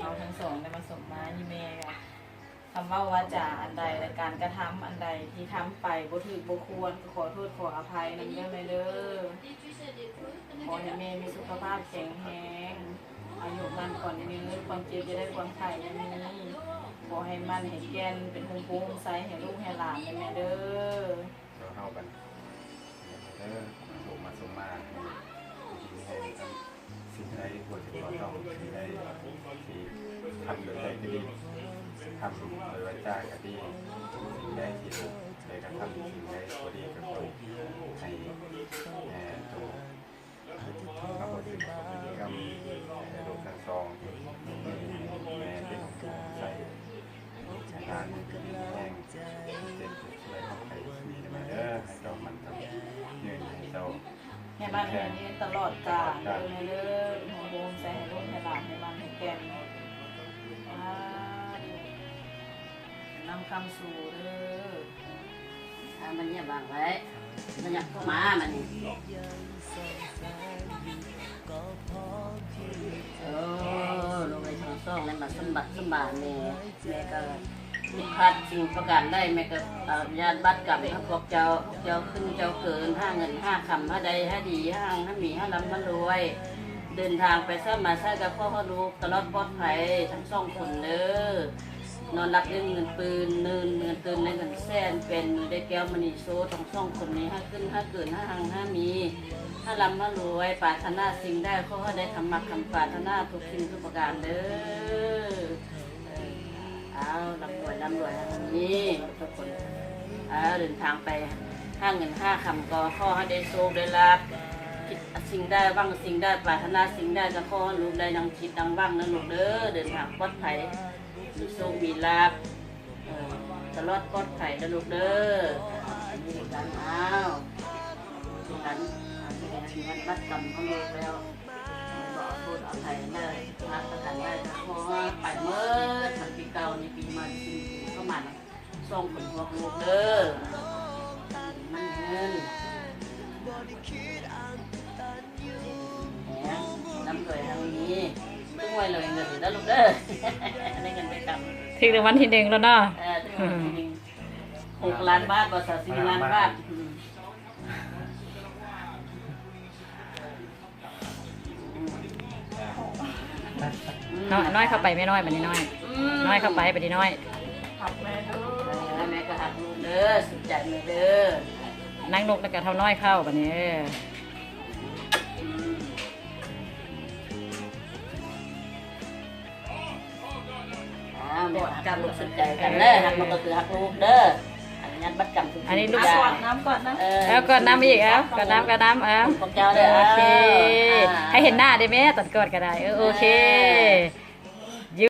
ເຮົາທັງສອງໄດ້ມາສົມມາຢູ່ແມ່ ຄຳເວົ້າວາຈາອັນໃດ ແລະ ການກະທຳອັນໃດທີ່ທຳໄປບໍ່ຖືກບໍ່ຄວນ ກໍຂໍໂທດຂໍອະໄພນຳເດີແມ່ເດີ. ຂໍໃຫ້ແມ່ມີສຸຂະພາບແຂງແຮງ ອາຍຸໝັ້ນຂວັນຍືນ ຄວາມເຈັບຢ່າໄດ້ ຄວາມໄຂ້ຢ່າມີ. ຂໍໃຫ້ໝັ້ນໃຫ້ແກ່ນ ເປັນໂຮມໂພໂຮມໄຊໃຫ້ລູກໃຫ້ຫຼານເດີແມ່ເດີ. ເຈົ້າເຮົາບັນ ເດີ ມາໂຊມມາສົມມາ ຢູ່ດີມີແຮງ ສິ່ງໃດຄວນຈະຂໍຕ້ອງ ສິ່ງໃດທີ່ທຳໂດຍໃຈກໍດີ ທຳໂດຍວາຈາກໍດີ ສິ່ງໃດທີ່ໄດ້ກະທຳ ສິ່ງໃດບໍ່ດີກໍຂໍໃຫ້ ເອີ ຈົ່ງ ໃຫ້ລູກທັງສອງ ແມ່ເປັນໃຈ ໃຫ້ຫຼານຢູ່ດີມີແຮງ ເຈັບເຈັບປ່ວຍໄຂ້ມີແມ່ເດີ ໃຫ້ເຈົ້າໝັ້ນເຈົ້າຍືນ ໃຫ້ເຈົ້າ ໃຫ້ໝັ້ນໃຫ້ຍືນຕະຫຼອດການເດີແມ່ເດີ. ໂຮມໂພໂຮມໄຊໃຫ້ລູກໃຫ້ຫຼານ ໃຫ້ໝັ້ນໃຫ້ແກ່ນ ສາທຸ ນຳຄຳສູ່ເດີ. ອ່າ ມັນຢ່າວາງໄວ້ ມັນຫຍັບເຂົ້າມາ ມັນນີ້ ເອີ ລູກເອີຍ ທັງສອງ ໄດ້ມາສົມບັກສົມບານແມ່ ແມ່ກໍຜິດພາດສິ່ງປະການໃດ ແມ່ກໍອະນຸຍາດບັດກຳໃຫ້ພວກເຈົ້າ ເຈົ້າຂຶ້ນເຈົ້າເກີນ ຫາເງິນຫາຄຳ ຫາໄດ້ຫາດີ ຫາຮັ່ງຫາມີ ຫາລ່ຳຫາລວຍ ເດີນທາງໄປໃສມາໃສກໍຂໍໃຫ້ລູກຕະຫຼອດປອດໄພທັງສອງຄົນເດີ. ນອນຫຼັບໄດ້ເງິນປືນ ນອນເງິນຕື່ນໄດ້ເງິນແສນ ແປນມືໄດ້ແກ້ວມະນີໂຊດ ທັງສອງຄົນນີ້ຫາຂຶ້ນຫາເກີນ ຫາຮັ່ງຫາມີ ຫາລ່ຳຫາລວຍ ປາດຖະໜາສິ່ງໃດຂໍໃຫ້ໄດ້ຄຳມັກຄຳປາດຖະໜາທຸກສິ່ງທຸກປະການເດີ. ເອີ ເອົາ ລ່ຳລວຍ ລ່ຳລວຍ ຫາເງິນມີທຸກຄົນ ເອີ ເດີນທາງໄປຫາເງິນຫາຄຳກໍຂໍໃຫ້ໄດ້ໂຊກໄດ້ລາບ ຄິດສິ່ງໃດ ຫວັງສິ່ງໃດ ປາດຖະໜາສິ່ງໃດ ກໍຂໍໃຫ້ລູກໄດ້ດັ່ງຄິດດັ່ງຫວັງນະລູກເດີ. ເດີນທາງປອດໄພ ມີໂຊກມີລາບ ເອີ ຕະຫຼອດປອດໄພເດີລູກເດີ. ນີ້ກັນ ອ້າວ ນີ້ກັນ ເງິນບັດກຳຂອງລູກແລ້ວ ບໍ່ເອົາໂທດເອົາໄພເດີ ຮັກປະກັນໄວ້ ຂໍໃຫ້ໄປໝົດທັງປີເກົ່ານີ້ ປີໃໝ່ ສິ່ງທີ່ເຂົ້າມານຳສອງຄົນພວກລູກເດີ. ມັນເງິນ ແຮງ ລ່ຳລວຍຮັ່ງມີ ຖືກຫວຍລວຍເງິນເດີລູກເດີ. ໄດ້ເງິນໄດ້ຄຳ ຖືກລາງວັນທີໜຶ່ງແລ້ວເນາະ. ເອີ ຖືກລາງວັນທີໜຶ່ງ ຫົກລ້ານບາດ ບໍ່ ຊາວສີ່ລ້ານບາດ. ອືມ ເນາະ ນ້ອຍເຂົ້າໄປແມ່ນ້ອຍ ບັດນີ້ນ້ອຍ ອືມ ນ້ອຍເຂົ້າໄປ ບັດນີ້ນ້ອຍ. ຮັກແມ່ເດີ ເອີ ແມ່ກໍຮັກລູກເດີ ສຸກໃຈແມ່ເດີ. ນາງນົກແລ້ວກໍເຖົ້ານ້ອຍເຂົ້າບັດນີ້ ເອີ. ອ້າວ ກອດກັນ ສຸກໃຈກັນເດີ ຮັກມັນກໍຄືຮັກລູກເດີ. ອັນນີ້ບັດກຳ ອັນນີ້ລູກ ກອດນຳ ກອດນຳ ເອີ ເອົາ ກອດນຳອີກ ເອົາ ກອດນຳ ກອດນຳ ເອົາ ຂອບໃຈເດີ ໂອເຄ ເອົາ ໃຫ້ເຫັນໜ້າເດ້ແມ່ ຕອນກອດກໍໄດ້ ເອີ ໂອເຄ ເອີ.